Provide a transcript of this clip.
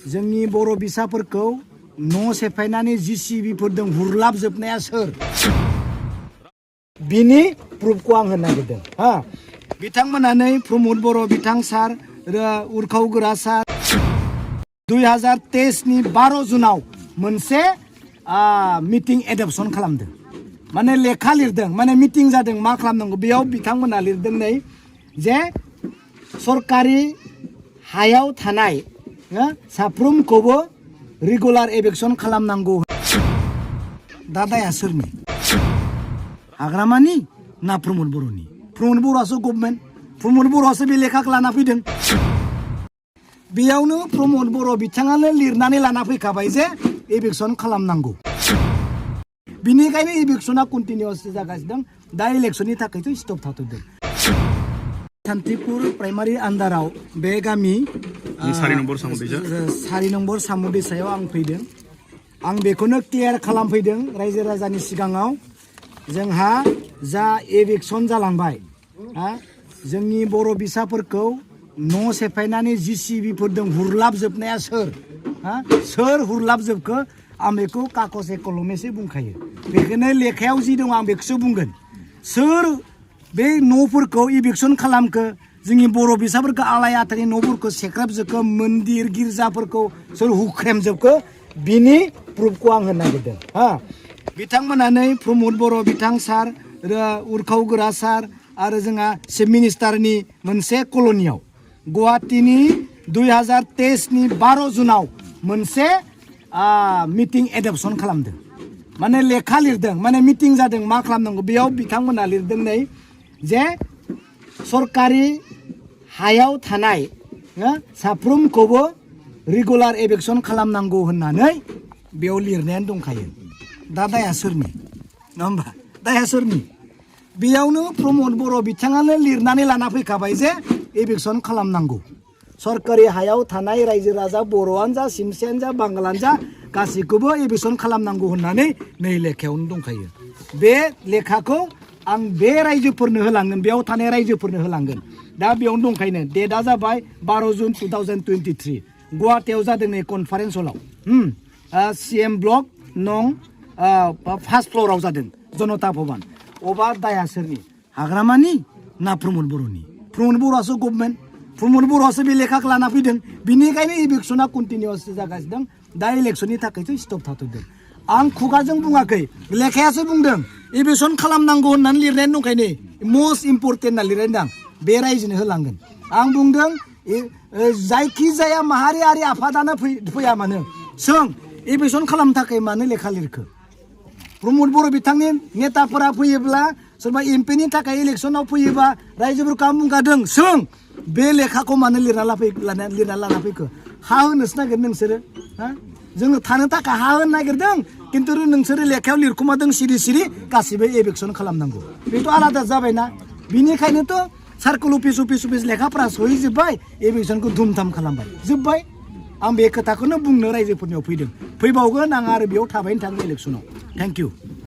जोंनि बर' बिसाफोरखौ न' सेफायनानै जिसिबिफोरजों हुरलाबजोबनाया सोर बिनि प्रुफखौ आं होनो नागिरदों हा बिथांमोनानै प्रमद बर' बिथां सार उरखाव गोरा सार 2023 नि 12 जुनाव मोनसे मिटिं एडप्शन खालामदों माने लेखा लिरदों माने मिटिं जादों मा खालामनांगौ बेयाव बिथांमोना लिरदों नै जे सरकारि हायाव थानाय साफ्रोमखौबो रेगुलार एभिक्शन खालामनांगौ दादाया सोरनि हाग्रामानि ना प्रमद बर'नि प्रमद बर'आसो गभर्नमेन्ट प्रमद बर'आसो बे लेखाखौ लाना फैदों बेयावनो प्रमद बर' बिथाङानो लिरनानै लाना फैखाबाय जे एभिक्शन खालामनांगौ बिनिखायनो एभिक्शना कन्टिनिउअस जागासिनो दं दा इलेक्शननि थाखायथ' स्टप थाथ'दों सान्तिपुर प्राइमारि आन्डाराव बे गामि 4 नम्बर सामुदैसायाव आं फैदों आं बेखौनो क्लियार खालामफैदों रायजो राजानि सिगाङाव जोंहा जा एभिक्शन जालांबाय जोंनि बर' बिसाफोरखौ न' सेफायनानै जिसिबिफोरजों हुरलाबजोबनाया सोर हुरलाबजोबखो आं बेखौ कागज कलमेसो बुंखायो बेखौनो लेखायाव जि दं आं बेखौसो बुंगोन सोर बे न'फोरखौ एभिक्शन खालामखो जोंनि बर' बिसाफोरखौ आलाय आथानि न'फोरखौ सेख्राबजोबखो मन्दिर गिर्जाफोरखौ सोर हुख्रेमजोबखो बिनि प्रुफखौ आं होनो नागिरदों बिथांमोनानै प्रमद बर' बिथां सार उरखाव गोरा सार आरो जोंहा चिफ मिनिस्टारनि मोनसे कल'नियाव गुवाहाटीनि 2023 नि 12 जुनाव मोनसे मिटिं एडप्शन खालामदों माने लेखा लिरदों माने मिटिं जादों मा खालामनांगौ बेयाव बिथांमोना लिरदों नै जे सरकारि हायाव थानाय साफ्रोमखौबो रेगुलार एभिक्शन खालामनांगौ होननानै बेयाव लिरनायानो दंखायो दादाया सोरनि नङा होमबा दाया सोरनि बेयावनो प्रमद बर' बिथाङानो लिरनानै लाना फैखाबाय जे एभिक्शन खालामनांगौ सरकारि हायाव थानाय रायजो राजा बर'आनो जा सिमसियानो जा बांगालानो जा गासैखौबो एभिक्शन खालामनांगौ होननानै नै लेखायावनो दंखायो बे लेखाखौ आं बे रायजोफोरनो होलांगोन बेयाव थानाय रायजोफोरनो होलांगोन दा बेयावनो दंखायनो डेटआ जाबाय 12 जुन 2023 गुवाहाटीयाव जादों नै कनफारेन्स हलाव CM ब्लक नं 1st फ्ल'राव जादों जनता भवन अबा दाया सोरनि हाग्रामानि ना प्रमद बर'नि प्रमद बर'आसो गभर्नमेन्ट प्रमद बर'आसो बे लेखाखौ लाना फैदों बिनिखायनो एभिक्शना कन्टिनिउअस जागासिनो दं दा इलेक्शननि थाखायथ' स्टप थाथ'दों आं खुगाजों बुङाखै लेखायासो बुंदों एभिक्शन खालामनांगौ होननानै लिरनायानो दंखायनो मस्ट इम्परटेन्ट होनना लिरनाय दं बे रायजोनो होलांगोन आं बुंदों जायखिजाया माहारियारि आफादानो फैया मानो सों एभिक्शन खालामनो थाखाय मानो लेखा लिरखो प्रमद बर' बिथांनि नेताफोरा फैयोब्ला सोरबा एमपिनि थाखाय इलेक्शनाव फैयोबा रायजोफोरखौ आं बुंखादों सों बे लेखाखौ मानो लिरना लाना फैखो हा होनोसो नागिरदों नोंसोरो जोङो थानो थाखाय हा होनो नागिरदों खिन्थु नोंसोरो लेखायाव लिरखुमादों सिरि गासिबो एभिक्शन खालामनांगौ बेथ' आलादा जाबायना बिनिखायनोथ' सार्कोल अफिस लेखाफोरा सहैजोब्बाय एभिक्शनखौ धुमधाम खालामबाय जोब्बाय आं बे खोथाखौनो बुंनो रायजोफोरनियाव फैदों फैबावगोन आं आरो बेयाव थाबायनो थाङो इलेक्शनाव थेंक इउ